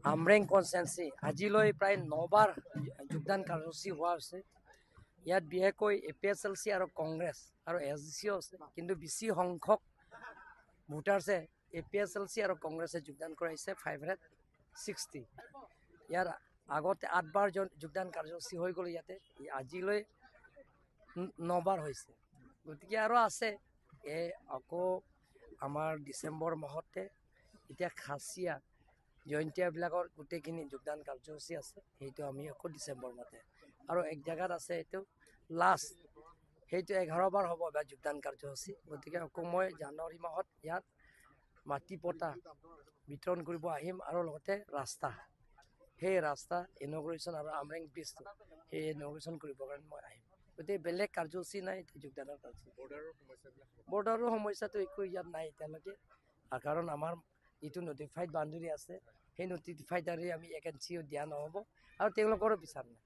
আমৰেং কনষ্টেঞ্চি আজিলৈ প্ৰায় 9বাৰ যোগদান কাৰ্যসূচী হোৱা হৈছে। ইয়াত বিশেষকৈ এ পি এছ এল C আৰু কংগ্ৰেছ আৰু এছ ডি চিও আছে, কিন্তু বেছি সংখ্যক ভোটাৰ্ছে A P S L C আৰু কংগ্ৰেছে যোগদান কৰাইছে 560। ইয়াৰ আগতে 8বাৰ যোগদান কাৰ্যসূচী হৈ গ'ল, ইয়াতে আজিলৈ 9বাৰ হৈছে। গতিকে আৰু আছে, এই আকৌ আমাৰ ডিচেম্বৰ মাহতে এতিয়া খাচীয়া জয়ন্তীয়াবিলাকৰ গোটেইখিনি যোগদান কাৰ্যসূচী আছে, সেইটো আমি আকৌ ডিচেম্বৰ মাহতে। আৰু এক জেগাত আছে, এইটো লাষ্ট, সেইটো 11বাৰ হ'ব এবাৰ যোগদান কাৰ্যসূচী। গতিকে আকৌ মই জানুৱাৰী মাহত ইয়াত মাটি পটা বিতৰণ কৰিব আহিম আৰু লগতে ৰাস্তা, সেই ৰাস্তা ইনগ্ৰেশ্যন আৰু আমৰেং ব্ৰিজটো সেই ইনগ্ৰেশ্যন কৰিবৰ কাৰণে মই আহিম। গতিকে বেলেগ কাৰ্যসূচী নাই, যোগদানৰ কাৰ্যসূচী। বৰ্ডাৰৰ সমস্যাটো একো ইয়াত নাই এতিয়ালৈকে, কাৰণ আমাৰ যিটো নটিফাইড বাউণ্ডেৰী আছে, সেই নটিফাইড আমি এক ইঞ্চিও দিয়া নহ'ব আৰু তেওঁলোকৰো বিচাৰ নাই।